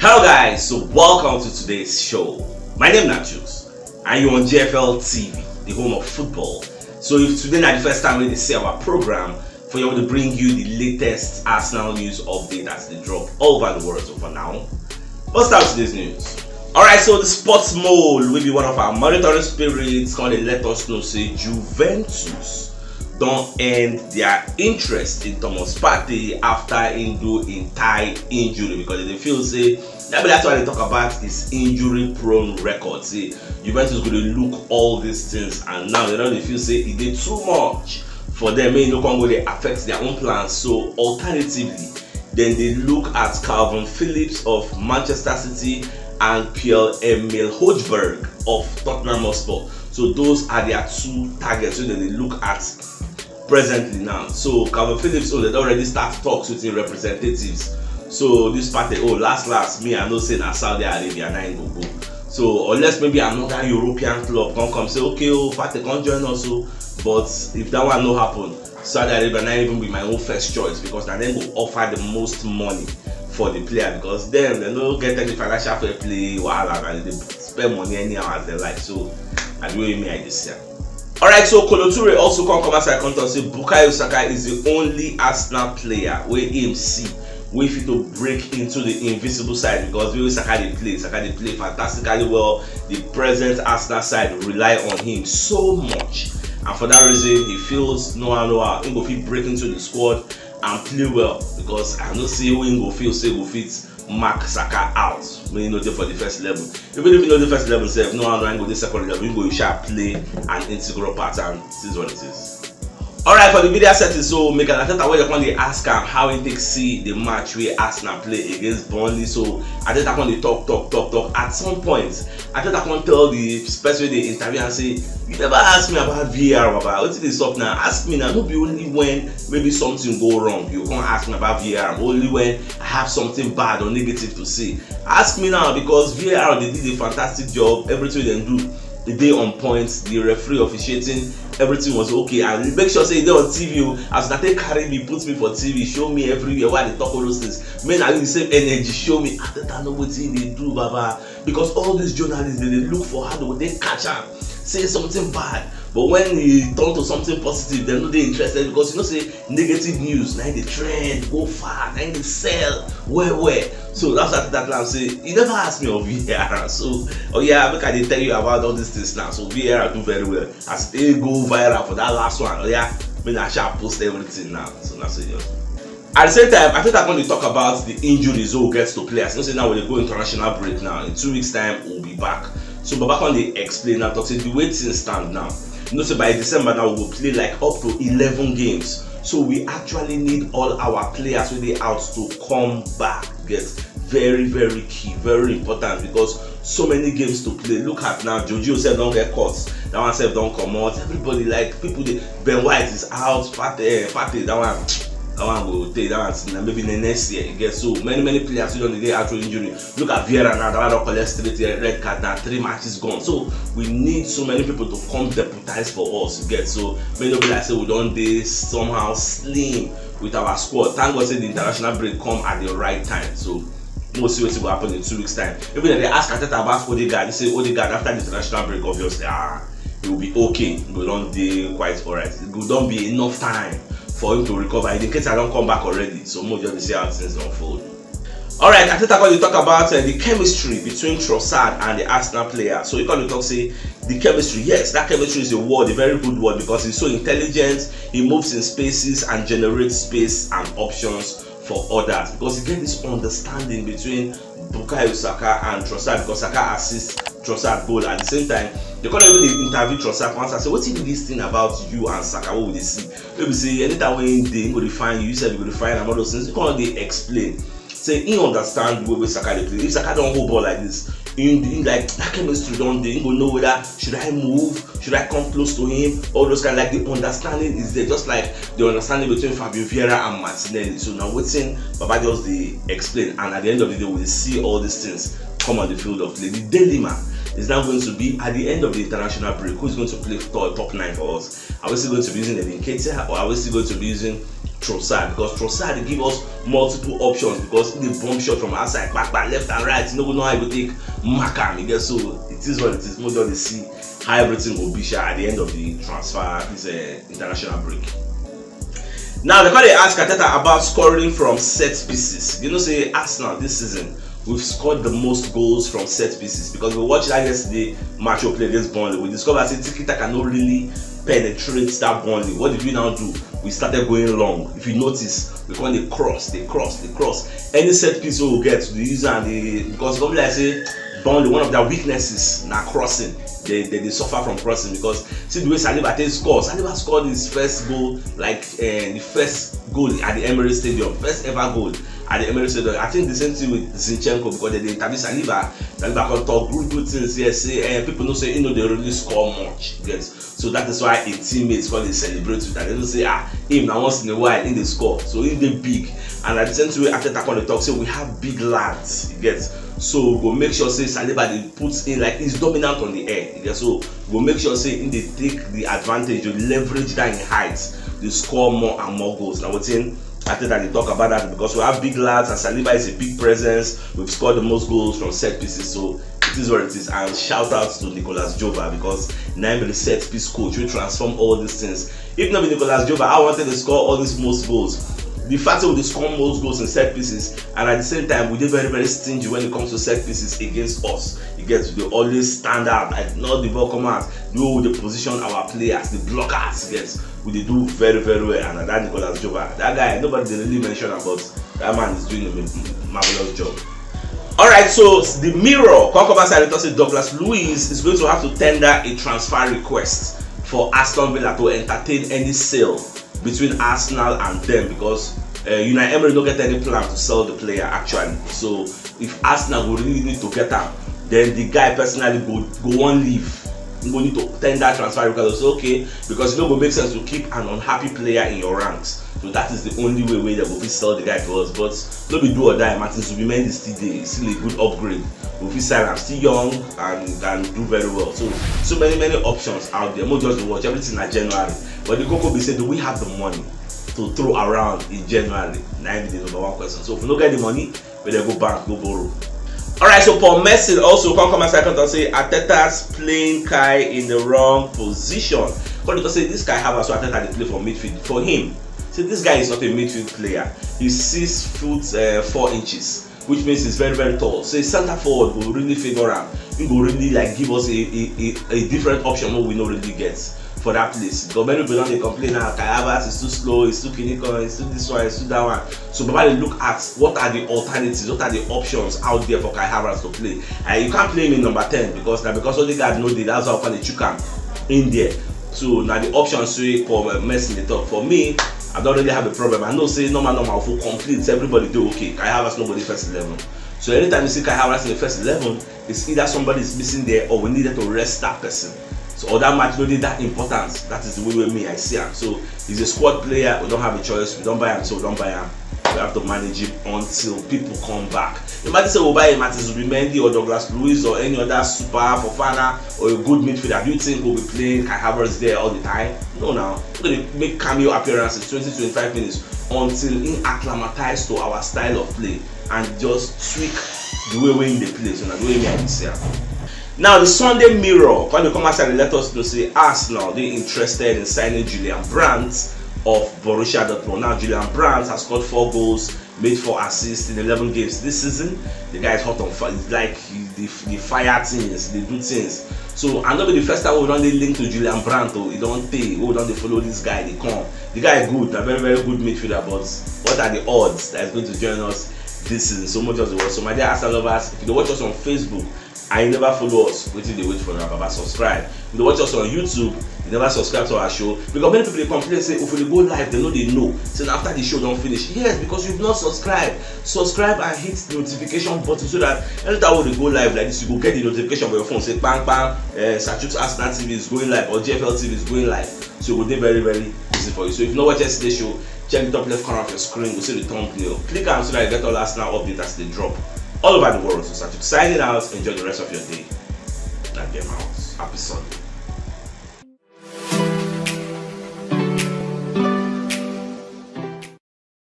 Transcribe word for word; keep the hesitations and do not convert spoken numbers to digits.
Hello guys, so welcome to today's show. My name is Nachus and you're on G F L T V, the home of football. So if today na the first time wey you see our program, for here we dey bring you the latest Arsenal news update as they drop all over the world. So for now, let's start today's news. Alright, so the sports mole will be one of our monitoring spirits come dey let us know say Juventus don end their interest in Thomas Partey after im do im thigh injury, because they feel say that be that's why they talk about his injury prone record. Say Juventus go dey look all these things, and now they don dey feel say e dey too much for them, make e no come go dey affect their own plans. So alternatively, then they look at Calvin Phillips of Manchester City and Pierre Emil Hojberg of Tottenham Hotspur. So those are their two targets wey dem dey look at presently now. So Calvin Phillips own, dem don already start talks with im representatives. So this Partey, oh, last last, me, I know say na Saudi Arabia na im go go. So unless maybe another European club come come say, okay, oh, Partey come join us, oh, but if that one no happen, Saudi Arabia na even be my own first choice, because na dem go offer the most money for the player, because dem dem no get any financial fair play wahala, and they spend money anyhow as they like. So na the way me I dey see am. Alright, so Kolo Toure also come come outside come talk say Bukayo Saka is the only Arsenal player wey im see wey fit to break into the invisible side, because the way Saka dey play, Saka dey play fantastically well. The present Arsenal side rely on him so much, and for that reason he feels no how no how he go fit break into the squad and play well, because I no see who he go feel say go fit mark Saka out when he no dey for the first eleven. Even if he no dey first eleven sef, no how no how he go dey second eleven, he go sha play an integral part, and it is what it is. Alright, for the media setting, so Mikel Arteta, wey dem come dey ask am how he take see the match wey Arsenal play against Burnley. So Arteta come dey talk, talk, talk, talk. At some point, Arteta come tell the person wey dey interview am say, you never ask me about V A R, baba. Wetin dey sup now? Ask me now. No be only when maybe something go wrong you come ask me about V A R. Only when I have something bad or negative to say. Ask me now, because V A R dey do the fantastic job. Everything dem do, e dey on point. The referee officiating, everything was okay. And make sure say e dey on T V o. As una take carry me, put me for T V, show me everywhere where I dey talk all those things. Make na the same energy show me. Arteta know wetin he dey do, baba. Because all these journalists, they dey look for how they go take catch am, say something bad. But when e turn to something positive, dem no dey interested, because you know say negative news na im dey trend go far, na im dey sell well well. So that's why that now say you never ask me of V A R. So oh yeah, make I dey tell you about all these things now. So V A R do very well as e go viral for that last one. Oh yeah, make I shall post everything now. So that's it. At the same time, I think I want to talk about the injuries who gets to players. You know, say now we dey go international break now. In two weeks' time, we'll be back. So Baba come dey explain now, talk say the way things stand now, you know say by December now we go play like up to eleven games. So we actually need all our players wey dey out to come back. Get very, very key, very important, because so many games to play. Look at now, Jorginho sef don get cut. That one sef don comot. Everybody, like, people dey, Ben White is out. Partey, eh, Partey, that one, that one go take that one. Maybe the next year. You get so many, many players wey don dey out with injury. Look at Vieira now. That one don collect straight red card. Now three matches gone. So we need so many people to come deputize for us. You get so make e no be like say we don dey somehow slim with our squad. Thank God say the international break come at the right time. So we'll see what will happen in two weeks' time. Even if they ask Arteta about Odegaard, they say Odegaard after the international break, obviously, ah, he will be okay. He go don dey quite alright. It go don be enough time for him to recover. In case I don't come back already, so we'll just see how things unfold. Alright, Arteta going to talk about uh, the chemistry between Trossard and the Arsenal player. So you can talk say the chemistry. Yes, that chemistry is a word, a very good word, because he's so intelligent. He moves in spaces and generates space and options for others, because he get this understanding between Bukayo Saka and Trossard, because Saka assists Trossard goal at the same time. They can't even interview Trossard once. I say, what is this thing about you and Saka? What would they see? Maybe say anytime when they go to find you, you said you go to find and all those things. You can't they explain. Say he understand the way wey Saka dey play. If Saka don hold ball like this, in, in like that chemistry don dey, he go know whether should I move, should I come close to him, all those kind, like, the understanding is there, just like the understanding between Fabio Vieira and Martinelli. So now wetin Baba just dey explain, and at the end of the day, we see all these things come on the field of play. The dilemma is now going to be at the end of the international break, who is going to play top, top nine for us? Are we still going to be using Eddie Nketiah, or are we still going to be using Trossard, because Trossard dey give us multiple options, because he dey bomb shot from outside, kpakpa, left and right, you no go know how you go take mark am. You get, so it is what it is. Mo just dey see how everything go be sha at the end of the transfer, this uh, international break. Now they come dey ask Arteta about scoring from set pieces. You know say Arsenal this season we've scored the most goals from set pieces, because we watched that yesterday match we play against Burnley. We discovered say tiki taka no really penetrate that Burnley. What did we now do? We started going long. If you notice, we come dey cross, dey cross, dey cross. Any set piece we get, we use am dey, because come be like say Burnley, one of their weaknesses na crossing. They they dey suffer from crossing, because see the way Saliba take score. Saliba scored his first goal, like uh, the first goal at the Emirates Stadium, first ever goal at the Emirates Stadium. I think the same thing with Zinchenko, because they dey interview Saliba. Saliba come talk good good things here, say eh, people know say he no dey really score much. Yes, so that is why him teammates come dey celebrate with am. They know say ah, him na once in a while he dey score, so he dey big. And at the same time, Arteta come dey talk say we have big lads, you get. So we go make sure say Saliba dey put in, like, he's dominant on the air, you get. So we go make sure say he dey take the advantage, dey leverage that in height, dey score more and more goals. Na wetin Arteta dey talk about that, because we have big lads and Saliba is a big presence. We've scored the most goals from set pieces, so it is what it is. And shout out to Nicolas Jova, because na him be the set piece coach wey transform all these things. If not be Nicolas Jova, I wanted to score all these most goals. The fact that we dey score most goals in set pieces, and at the same time we dey very very stingy when it comes to set pieces against us. You get, we dey always stand out, like, not the ball come out, the way we dey position our players, the blockers, yes, we dey do very very well. And that Nicolas Jova, that guy, nobody dey really mention am, but that man is doing a marvelous job. All right, so the Mirror come come outside and talk say Douglas Luiz is going to have to tender a transfer request for Aston Villa to entertain any sale between Arsenal and them, because uh, Unai Emery no get any plan to sell the player actually. So if Arsenal go really need to get am, then the guy personally go go wan leave. He go need to tender transfer request. So okay, because e no go make sense to keep an unhappy player in your ranks. So that is the only way wey dem go fit sell the guy to us. But no be do or die, Martin Zubimendi still dey, he's still a good upgrade. We fit sign am, still young and can do very well. So so many many options out there. Mo just dey watch, everything na January. But the koko be say, do we have the money to throw around in January? Na im be the number one question. So if we no get the money, we dey go bank go borrow. All right, so Paul Merson also come come outside come talk say Arteta's playing Kai in the wrong position. Come dey talk say this Kai Havertz wey Arteta dey play for midfield for him. Say this guy is not a midfield player. He's six foot uh, four inches, which means he's very very tall. So a center forward go really favour am. He go really like give us a a a, a different option wey we no really get for that place. Because many people don dey complain now, Kai Havertz is too slow, he's too kinikan, he's too this one, he's too that one. So Baba dey look at what are the alternatives, what are the options out there for Kai Havertz to play. And you can't play him in number ten because na because Odegaard no dey, that's why Okan dey chook am in there. So na the options wey Paul uh, Merson dey talk. For me, I don't really have a problem. I know say normal normal for complete, everybody dey okay. Kai Havertz nobody first eleven. So anytime you see Kai Havertz in the first eleven, it's either somebody is missing there or we needed to rest that person. So all that match no dey that important. That is the way wey me I see am. So he's a squad player. We don't have a choice. We don't buy him, so we don't buy him. We have to manage him until people come back. Imagine say we buy a Martin Zubimendi or Douglas Luiz or any other super Fofana or a good midfielder. Do you think we'll be playing Kai Havertz there all the time? No, now we're gonna make cameo appearances, twenty, twenty-five minutes until he acclimatized to our style of play and just tweak the way wey he dey play. So na the way me I dey see am. Now the Sunday Mirror come dey come outside and let us know say Arsenal dey interested in signing Julian Brandt of Borussia Dortmund. Now Julian Brandt has scored four goals, made four assists in eleven games this season. The guy is hot on fire. He's like he dey he fire things, dey do things. So I no be the first time we don dey linked to Julian Brandt o. E don tey wey we don dey follow this guy dey come. The guy good, na very very good midfielder, but what are the odds that he's going to join us this season? So much just the world. So my dear Arsenal lovers, if you dey watch us on Facebook and you never follow us, wetin you dey wait for now? Baba, subscribe. If you dey watch us on YouTube, you never subscribe to our show, because many people dey complain say if we dey go live, dem no dey know. Say na after the show don finish. Yes, because you've not subscribed. Subscribe and hit the notification button so that anytime we dey go live like this, you go get the notification for your phone. Say bang bang, uh, Sir Chuks Arsenal T V is going live or G F L T V is going live. So e go dey very very easy for you. So if you no watch yesterday show, check the top left corner of your screen, you go see the thumbnail. Click am so that you get all Arsenal updates as they drop all over the world. So Sir Chuks signing out. Enjoy the rest of your day. Na game out. Happy Sunday.